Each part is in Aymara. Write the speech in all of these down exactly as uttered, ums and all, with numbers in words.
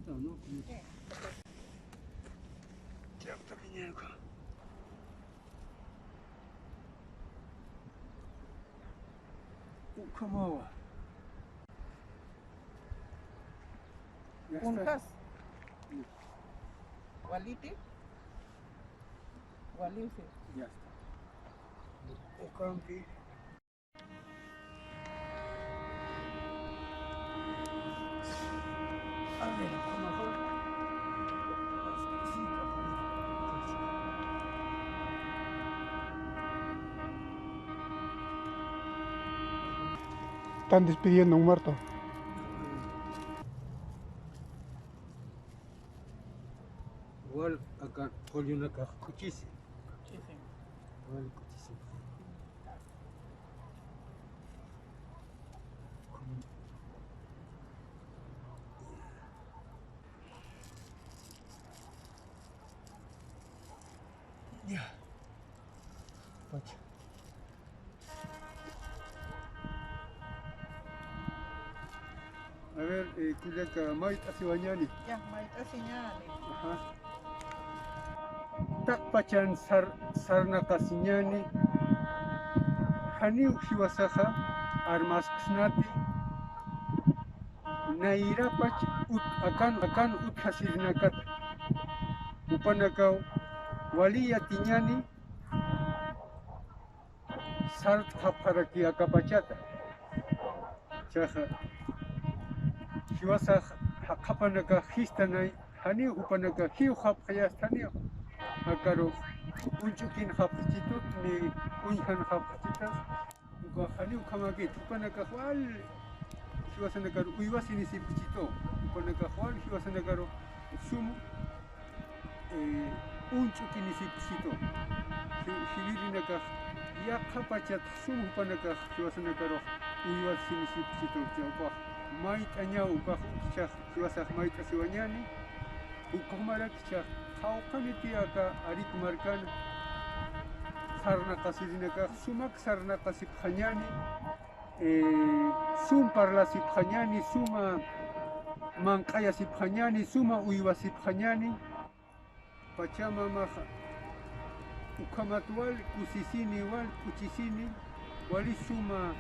No, no, como que. Ya está viniendo. Ukhamawa. Ya está. Uñjas. Waliti. Walisi. Ya está. Ukampi. Están despidiendo, Marta. Wal aka qullunakax k'uchisi. K'uchisi. Wal k'uchisi. Ya. Pacha. A ver, eh, kullaka, mayt'asiwañäni. Ya, mayt'asiñäni. Ajá. Taqpachan sar-, sarnaqasiñäni, janiw jiwasaxa armasksnati, nayrapach ut-, akan, akan utjasirinakat. Jupanakaw wali yatiñäni, sart'xapxaraki aka pachata. Chaxa, jiwasax jaqhapanakax jistanay, janiw jupanakax jiwxapxayasta, janiw. Akaru uñch'ukinxapxchitut, ni uñjanxapxchitas. Ukax janiw ukhamäkit, jupanakax wal jiwasanakaru uywasinïsipxchitu, jupanakax wal jiwasanakaru sum eh, uñch'ukinïsipxchitu. Ji-, jiwirinakax yaqha pachat sum jupanakax jiwasanakarux uywasinïsipxchitu, ukax mayt'añaw, ukax ukchhax jiwasax mayt'asiwañäni, ukhamaraki jichhax qhawqhaniti aka Arik markan sarnaqasirinakax sumak sarnaqasipxañäni, eh, sum parlasipxañäni, suma manq'ayasipxañäni, suma uywasipxañäni. Pachamamaxa ukhamat wal kusisini, wal k'uchisini, wali suma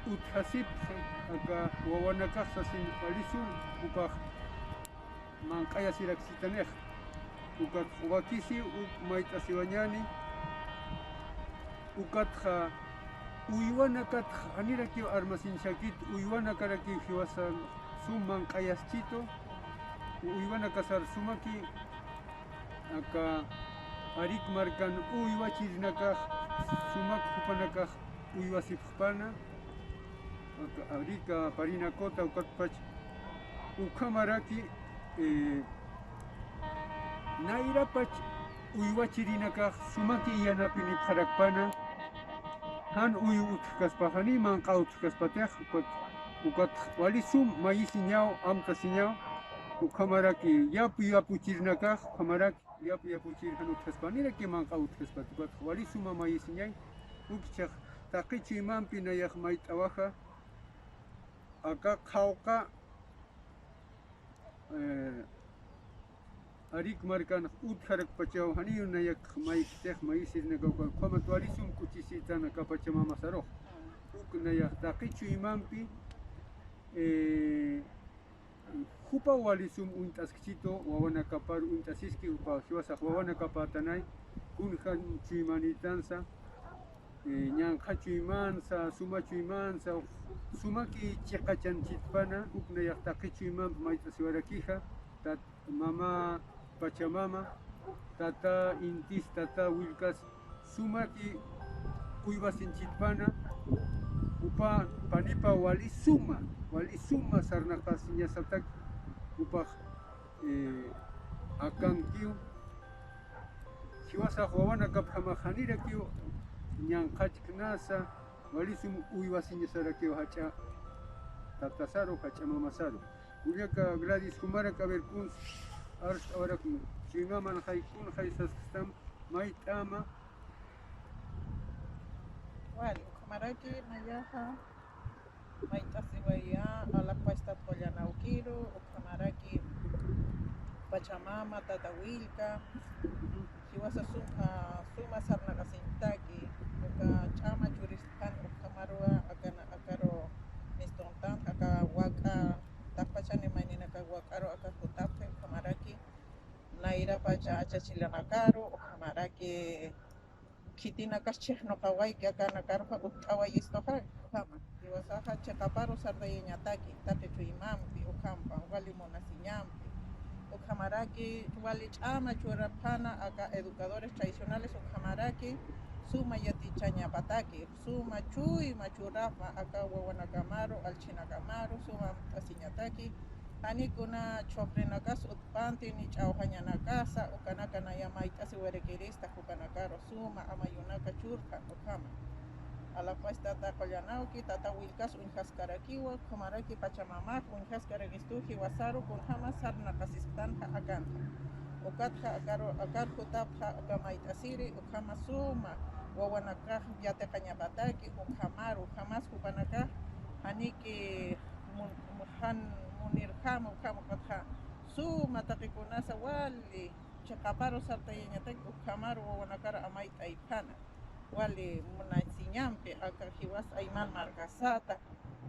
utjasipxi, aka wawanakax sasin, wali sum ukax manq'ayasiraksitanixa. Ukatxa wakisi uk mayt'asiwañäni, ukatxa uywanakatxa janirakiw armasiñasakit, uywanakarakiw jiwasan sum manq'ayaschitu, uywanakasar sumaki aka Arik markan uywachirinakax sumak jupanakax uywasipxpana, aka Arik, Parinacota, ukatpach ukhamaraki, eh, nayrapach uywachirinakax sumaki yanapinipxarakpana, jan uyu utjkaspaxani, manq'a utjkaspatix, ukat, ukat wali sum mayisiñaw, amtasiñaw, ukhamaraki yapu yapuchirinakax, ukhamaraki yapu yapuchir jan utjaspani, janirakiw manq'a utjaspati, ukat wali suma mayisiñay, ukchhax taqi chuymampi nayax mayt'awaxa, aka qhawqha, eh, Arik markan utjarakpachaw, janiw nayak mayktix mayisirinakaw, ukhamat wali sum k'uchisitan aka Pachamama sarux. Uk nayax taqi chuymampi, eh, jupaw wali sum uñt'askchitu, wawanakapar uñt'asiski, jupa jiwasax wawanakapätanay, kunjam chuymanitansa, eh, ñanqha chuymansa, suma chuymansa, sumaki chiqachanchitpana, uk nayax taqi chuymamp mayt'asiwarakixa, tat-, mama Pachamama, tata Intis, tata Wilkas, sumaki uywasinchitpana, jupa panipa wali suma, wali suma sarnaqasiñasatak, jupax, eh, akankiw, jiwasax wawanakapjamax janirakiw ñanqhachknasa, wali sum uywasiñasarakiw jach'a tatasaru, jach'a mamasaru. Kullaka Gladys, jumarak, a ver, kuns arst'awarak, chuymaman jay, kunjay saskstam, mayt'ama. Wal, ukhamaraki nayaxa mayt'asiwayä, alapachtat qullan awkiru, ukhamaraki Pachamama, tata Willka, jiwasa suma, suma sarnaqasiñataki, uka ch'ama churistpan ukhamaruwa, akana, akaru mistuntan, aka wak'a, taqpachani mayninaka wak'aru, aka jutapxi, ukhamaraki, nayra pacha achachilanakaru, ukhamaraki, khitinakas chhijnuqawayki akanakaruxa utt'awayistuxa, ukhama. Jiwasaxa chiqaparu sartayañataki, taqi chuymampi, ukhampa, wali munasiñampi. Ukhamaraki, wali ch'ama churapxana, aka educadores tradicionales, ukhamaraki, suma yatichañapataki, suma chuyma churapxa, aka wawanakamaru, allchhinakamaru, suma amtasiñataki, jani kuna chhuqrinakas utpanti, ni ch'awjañanakasa, ukanaka naya mayt'asiwarakirista, ukanakaru suma amayunaka churkan ukhama. Alaxpach tata qullanawki, tata Willkas uñjaskarakiwa, ukhamaraki pachamamax uñjaskarakistu jiwasaru kunjama sarnaqasisktanxa akanxa. Ukatxa akaru, akar jutapxa aka mayt'asiri, ukhama suma wawanakax yatiqañapataki, ukhamaru, ukhamas jupanakax janiki mun-, jan munirjama, ukhama ukatxa suma taqikunasa wali chiqaparu sartayañataki, ukhamaru wawanakar amayt'aypxana. Wali munasiñampi, aka jiwas ayman markasata,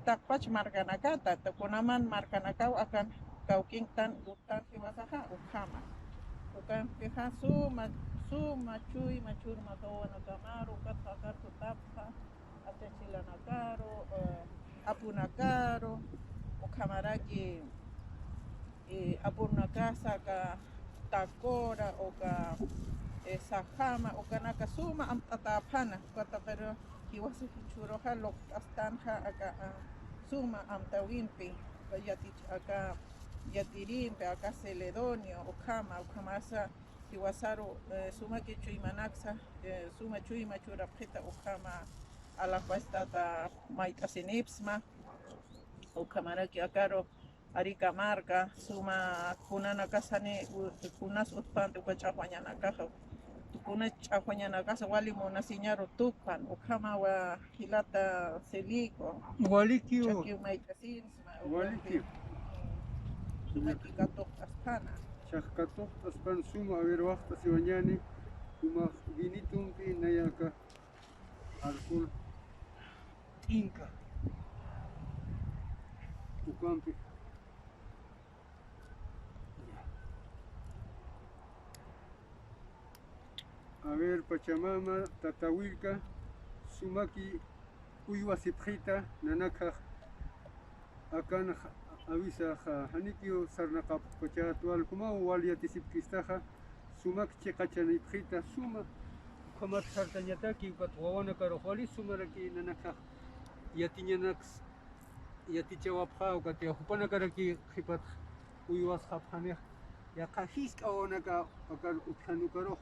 taqpach markanakata, ta kunaman markanakaw akan kawkinktan, gustan jiwasaxa, ukhama. Ukampixa suma, suma chuyma churma wawanakamaru, ukatxa akar jutapxa, achachilanakaru, eh, apunakaru, ukhamaraki, eh, apunakasa aka takora, uka, eh, sajama, ukanaka suma amt'atäpxana, uka taqiru jiwasa jichhüruxa luqt'astanxa aka, ah, suma amtäwimpi, aka yatich-, aka yatirimpi, aka celedonio, ukhama, ukhamasa, jiwasaru, eh, sumaki chuymanaksa, eh, suma chuyma churapxita ukhama alaxpach tata mayt'asinipxsma, ukhamaraki akaru Arica marka, suma kunanakasani, u-, kunas utpanti uka ch'axwañanakaxa, kuna ch'axwañanakasa wali munasiñaru tukpan, ukhama wa jilata Celico. Walikiw. Chakiw mayt'asinsma, walikiw. Ukampi. Sumaki katuqt'aspana. Chaq katuqt'aspan suma, a ver, waqt'asiwañani, suma vinitumpi nayaka alcohol t'inka. Ukampi. A ver, pachamama, tata Willka, sumaki uywasipxita, nanakax akan awisax, janikiw sarnaqapxpachat, wal jumaw wal yatisipkistaxa, sumak chiqachanipxita, suma, ukhamat sartañataki, ukat wawanakarux wali sumaraki nanakax yatiñanaks, yatichawapxa, ukat ya jupanakaraki qhipat uywasxapxanix, yaqha jisk'a wawanaka akar utjanukarux,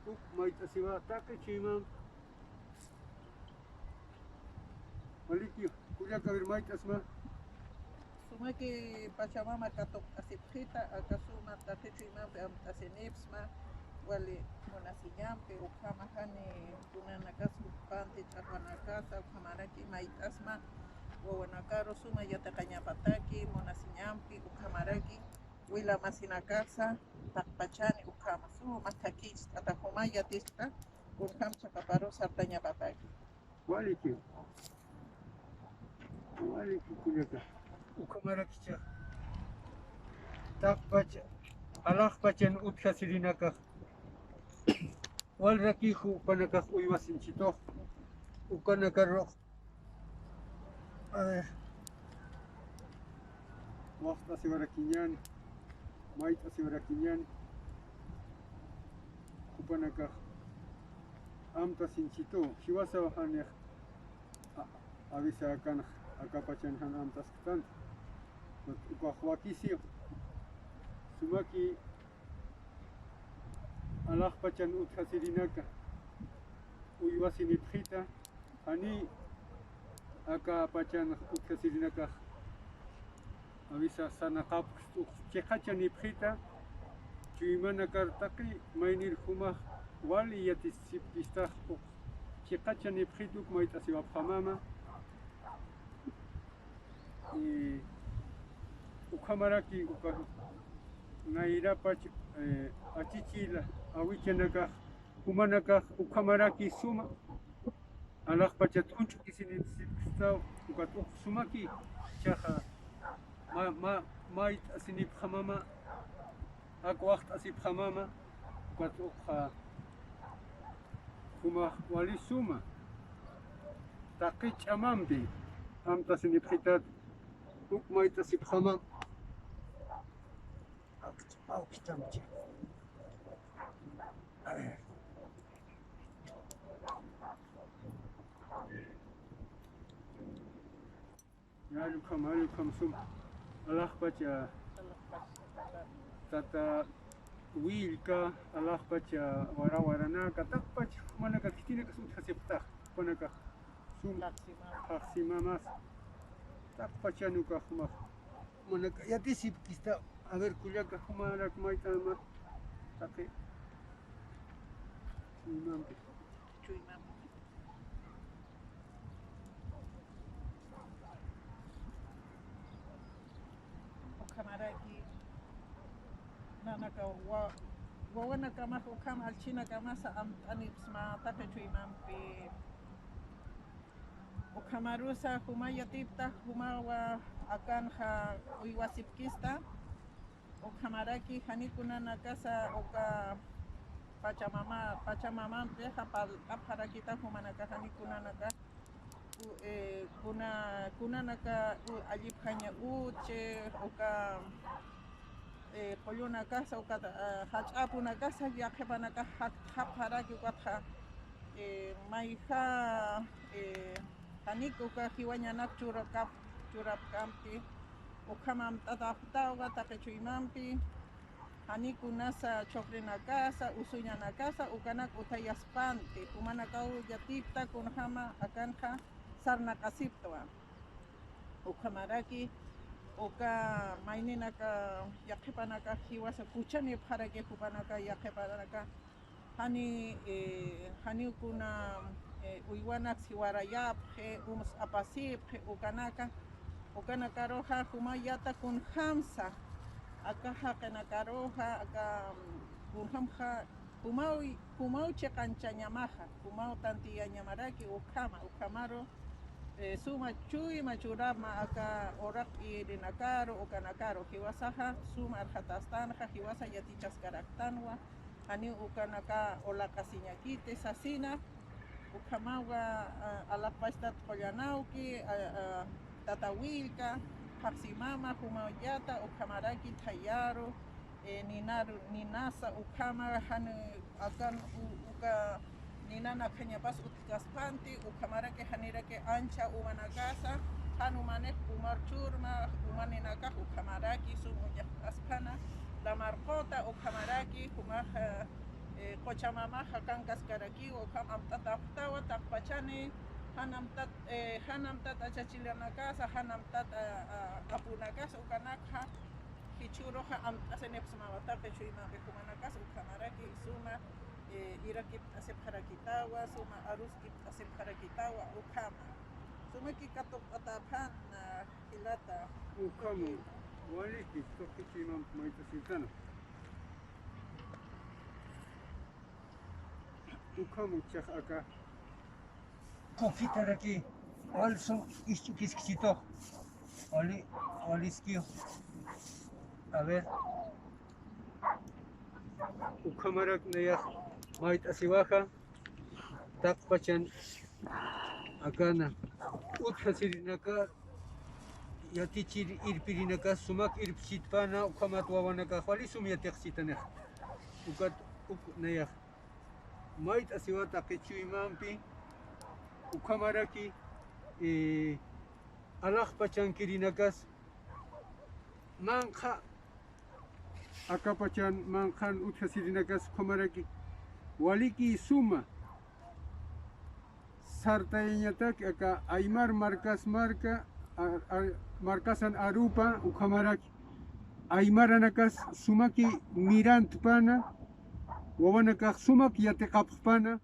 uk mayt'asiwa taqi chuyman. Waliki, kullaka, a ver, mayt'asma. Sumaki pachamama katuqt'asipxita, aka suma taqi chuymampi amt'asinipxsma, wali munasiñampi, ukhama jani kunanakas utpanti ch'axwanakasa, ukhamaraki mayt'asma, wawanakaru suma yatiqañapataki, munasiñampi, ukhamaraki wila masinakasa, taqpachani, ukhama suma thakicht'ata, juma yaticht'ata, kunjam chiqaparu sartañapataki. Waliki. Waliki kullaka. Ukhamarakicha. Taqpacha, alaxpachan utjasirinakax. Walrakix jupanakax uywasinchitux. Ukanakarux. A ver. Waqt'asiwarakiñäni, mayt'asiwarakiñäni, jupanakax amtasinchituw, jiwasaw janix a-, awisakanx akapachan jan amtasktanti. Ukax wakisiw, sumaki alaxpachan utjasirinaka uywasinipxita, jani akapachan utjasirinakax awisa sarnaqapkst uk chiqachanipxita, chuymanakar taqi maynir jumax wali yatisipkistax uk chiqachanipxit uk mayt'asiwapxamama. Eh, ukhamaraki uka Nayrapach, eh, achichila, awichanakax, jumanakax ukhamaraki suma alaxpachat uñch'ukisinipsipkistaw, ukat uk sumaki, ichaxa ma, ma, mayt'asinipxamama, ak waxt'asipxamama, ukat ukxa jumax wali suma taqi ch'amampi amtasinipxitat, uk mayt'asipxamam. Awkitamchi. Yalukam, yalukam sum. Alaxpacha tata Willka, alaxpacha wara waranaka, taqpach jumanaka khitinakas utjasipxtax, jumanaka sum. Phaxsimamas. Taqpachanuka jumax. Jumanaka yatisipkista, a ver, kullaka, jumarak mayt'ama taqi. Chuymampi. Chuymampi. Ukhamaraki nanaka wa, wawanakamax ukham allchhinakamasa amt'anipsma taqi chuymampi. Ukhamarusa juma yatipta, jumawa akanxa uywasipkista. Ukhamaraki janiw kunanakasa uka pachamama, pachamamampixa parlt'apxarakita jumanaka janiw kunanaka, ku, eh, kuna, kunanaka u, allipxaña uchi, uka, eh, qullunakasa, uka, eh, jach'apunakasa yaqhipanakax jaktxapxaraki, ukatxa, eh, mayja, eh, janiw uka jiwañanak churkap, churapkampi, ukham amt'atäpxtawa taqi chuymampi, janiw kunasa chhuqrinakasa, usuñanakasa, ukanak utjayaspanti, jumanakaw yatipta kunjama akanxa sarnaqasiptwa. Ukhamaraki, uka mayninaka yaqhipanaka jiwasa kuchanipxaraki jupanaka yaqhipanaka, jani, eh, janiw kuna, eh, uywanak siwarayapxi, umas apasipxi, ukanaka, ukanakaruxa juma yata kunjamsa, aka jaqinakaruxa, aka, mm, kunjamxa, jumaw, jumaw chiqanchañamaxa, jumaw tantiyañamaraki ukhama, ukhamaru, eh, suma chuyma churama aka uraq p'iyirinakaru, ukanakaru, jiwasaxa suma arxatastanxa, jiwasa yatichaskaraktanwa, janiw ukanaka ulaqasiñakiti sasina, ukhamawa, ah, alaxpachtat qullanawki, ah, ah, tata Willka, phaxsimama, jumaw yata, ukhamaraki thayaru, eh, ninaru, ninasa, ukhama, jan, akan, u, uka, ninan akhañapas utjkaspanti, ukhamaraki janiraki ancha umanakasa, jan umanix umar churma, umaninakax ukhamaraki, sum uñaxkaspana, lamar quta, ukhamaraki, jumax, eh, quchamamax akankaskarakiw, ukham amt'atäpxtawa, taqpachani, jan amtat, eh, jan amtat achachilanakasa, jan amtat, a, a, apunakasa, ukanakxa, jichhüruxa amt'asinipxsmawa taqi chuymampi jumanakas, ukhamaraki suma, eh, irakipt'asipxarakitawa, suma aruskipt'asipxarakitawa, ukhama. Sumaki katuqt'atäpxäna, jilata. Ukhama, waliki, taqi chuymampi mayt'asipxäna. Ukhama chhax aka. Kukitaraki, wal sum isch'ukiskchitux. Wali, waliskiw. A ver. Ukhamarak nayax mayt'asiwaxa, taqpachan akana utjasirinaka, yatichir irpirinakas sumak irpchitpana, ukhamat wawanakax wali sum yatiqchitanix. Ukat uk nayax mayt'asiwa taqi chuymampi, ukhamaraki, eh, alaxpachankirinakas, manqha, akapachan manqhan utjasirinakas, ukhamaraki, waliki suma sartayañatak aka aymar markas marka, a, a, markasan arupa, ukhamaraki, aymaranakas sumaki mirantpana, wawanakax sumak yatiqapxpana,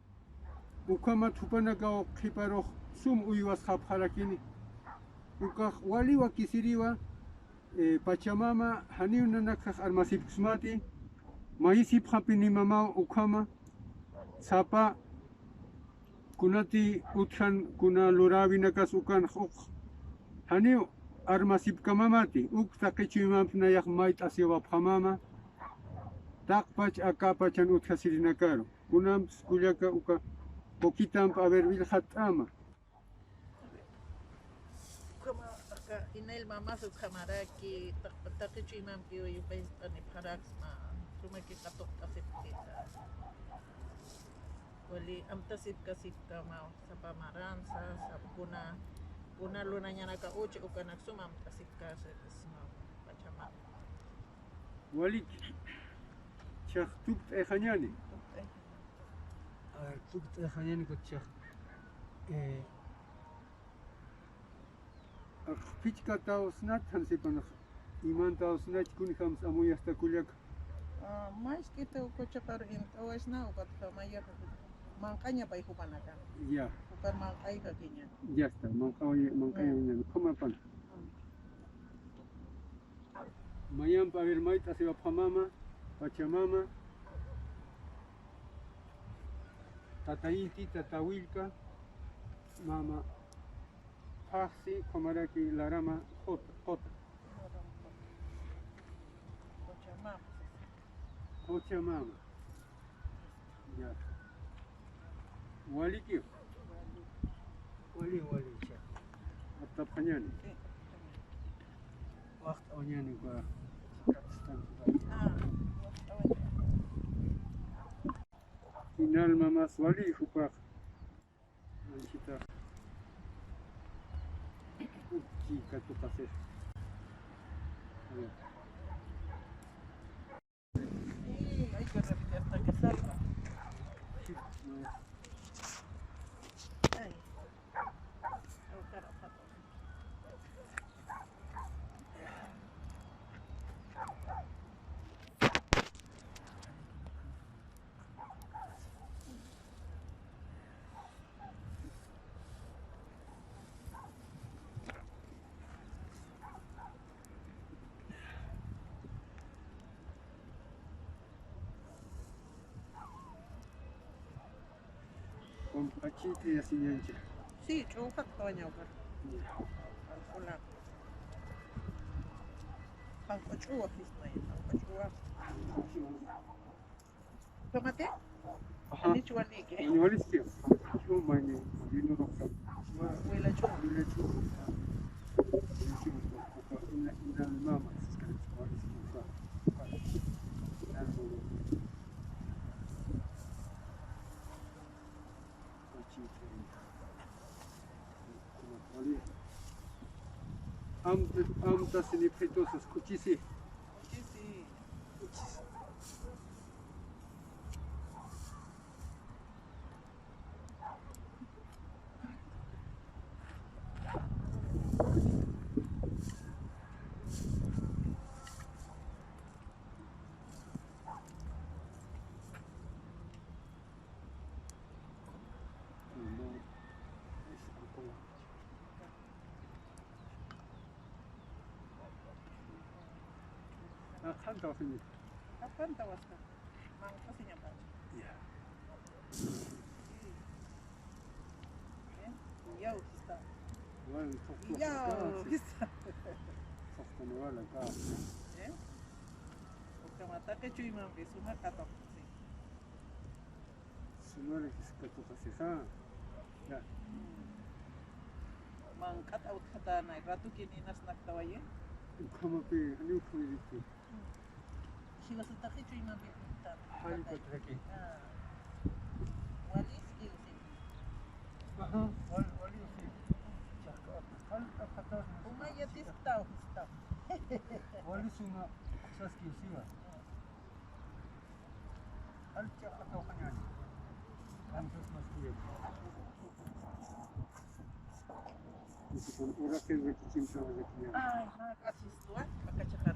ukhamat jupanakaw qhiparux sum uywasxapxarakini. Ukax wali wakisiriwa, Eh, Pachamama, janiw nanakax armasipksmati, mayisipxapini mamaw ukhama, sapa kunati utjan, kuna luräwinakas ukan uk, janiw armasipkamamati, uk taqi chuymampi nayax mayt'asiwapxamama, taqpach aka pachan utjasirinakaru. Kunampis kullaka uka poquitamp a ver willxatt'ama. Ukhama aka inayl mamas ukhamaraki taq-, taqi chuymampiw yupayt'anipxaraksma, sumaki katuqt'asipkita. Wali amtasipkasipkama sapa maransa, sap kuna, kuna lunañanaka uchi ukanak suma amtasipkasipkasma Pachamama. Waliki. Chax tukt'ayxañani. A ver, tukt'ayxañani kut chax. Eh, aqpichkataw snat, jansipanax imantaw snat, kunjams amuyasta kullaka. Ah, mask'ita uka chiqar int'awasna, ukat jamayax manq'aña pay jupanakan. Ya. Ukar manq'aykakiña. Ya está, manq'awi-, manq'ayawiñan. Ukhamapan. Mayampa, a ver, mayt'asiwapxamama, Pachamama, tatayiti, tatawillka, mama, phaxsi, ukhamaraki larama, qota, qota. Pachamama. Ya. Waliki. Wali, wali, cha. Aptapxañani. Waqt'awañani uka. Inayl mamas wali jupax. Anchita. Uki katuqasix. Compachita yasiñancha. Sí, ch'uwxat qawañawkar. Calcula. Qanq'u ch'uwa, jismay, qanq'u ch'uwa. Tómate. Ajá. Ani chuwaniki. Ani waliski. Chuma ni, vino roja. Huela chuma. Huela chuma. Huela chuma. Ina, ina mama. Waliski. Ina mama. Am, am tasini phetosas kuchisi. Kuchisi. Kuchisi. Aqhanta wasini. Aqhanta wasta. Manq'asiñapacha. Ya. Yaw, jista. Wal, yaw, jista. Soqtani wala ka. Eh? Ukhamataki chuymampi suma katuqasi. Sumari katuqasixa. Ya. Manq'at awtxatanay, ratukin inas naktawayi. Ukhamapi, jani ukhamiriti. Jiwasataki chuymampi. Jani katraki. Ah. Waliski usi. Ajá, wal, wali usi. Chaka, jal, jal, jal. Uma yatistaw, jistaw. Wali suma, saski usiwa. Alcha, aka ukañani. Antes más que yo. Ay, ma, así es, ¿tú? Acá checar.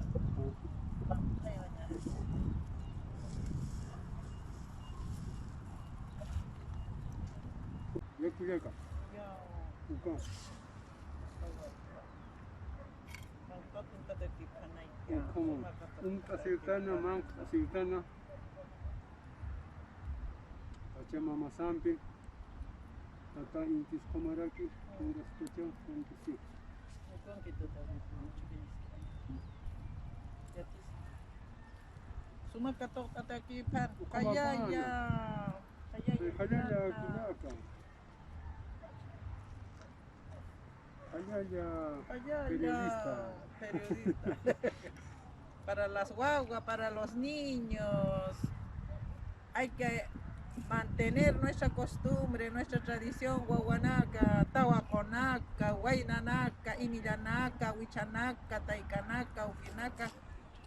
Ay, bañar. Ya, culiaca. Ya. Uka. Ukhama, uñt'asirtana, manq'asirtana. Pachamamasampi, tata intis ukhamaraki, kunkas pacha, kunkas si. Suma katuqt'ataki, phan. Ukhama qallalla, pana. Qallalla, qallalla, qallalla. Kunaka. Qallalla, qallalla, periodista. Periodista. Para las guagua, para los niños. Hay que mantener nuestra costumbre, nuestra tradición, wawanaka, tawaqunaka, waynanaka, inillanaka, wichanaka, taykanaka, ukinaka.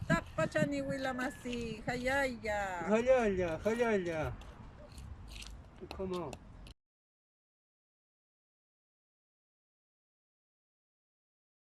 Tapachani wilamasi, qallalla. Qallalla, qallalla. Ukhama.